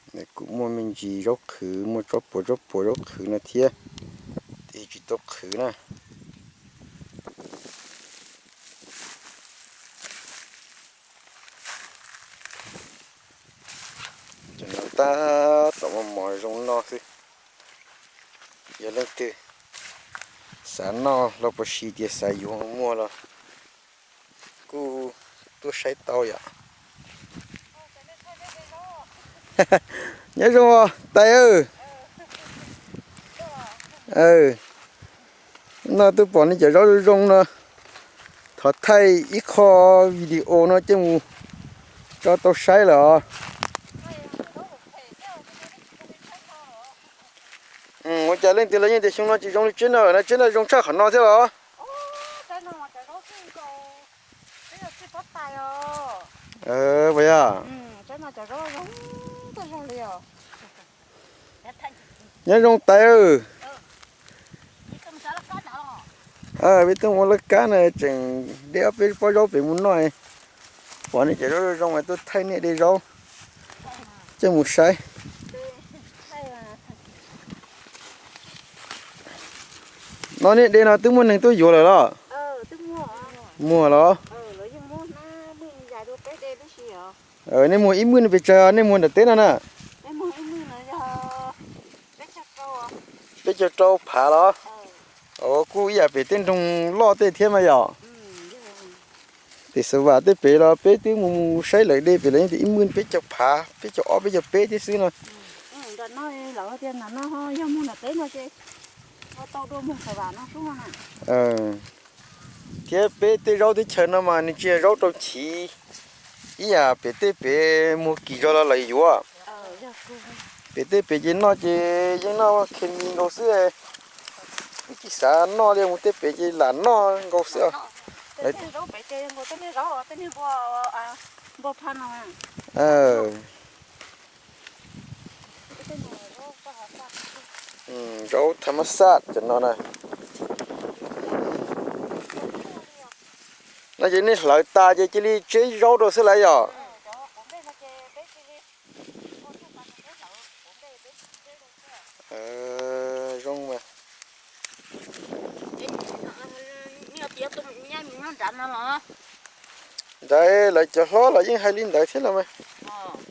Kuj muaj me ntsis zaub qhwv, muaj tsob puas tsob puas zaub qhwv no thiab, tes tsis tau qhwv na. Cov no tab tom mos mos zoo noj xwb. Yog leej twg xav noj los puas si tias xav yuav muag los kuj tuaj saib tau yom. Nyob zoo os tais. No twb pom nej cov zaub zoo zoo no, thov thaij ib qho video no coj mus tso tau saib lawm os. Ua cas leej twg los yeej tias xyoo no tsis zoo li tsheb no lawm na, tsheb no zoo tshaj qhov no thiab los? Puas yog? Nyob zoo tais. Peb tuaj ua laj kab na, tseem de ob peb pob zaub pem mus noj. Pom nej cov zaub zoo zoo mas tuaj thaij nej de zaub coj mus saib. No nej de no twb muaj neeg tuaj yuav lawm los? Muag los? Nej muag ib mwj pes tsawg nej muag ntawm teb no na? Peb caug rau phav los? Kuj ib yam pem tej nroog loj tej thiab mas yom. Pem Xav Vam tej pem los peb twb mus mus saib lawv de pem los yeej tias ib mwj peb caug phav, peb caug ob peb caug peb thiab xwb no. Thiab peb tej zaub teb chaws no mas nws tsis yog zaub rau chiv ib yam pem tej pem muag kis zog los lawv yuav. Pem tej pem ces noj ces yeej noj khes mis nkaus xwb. Twb tsis xav noj li, mus tej pem ces lam noj nkaus xwb. Zaub tham mas xaj cov no na. No ces nej hlawv tas ces cia li tseb zaub rau xwb lawm yom. Zoo mas. Ntawd lawv cov hlob los yeej hais li ntawd thiab los mas.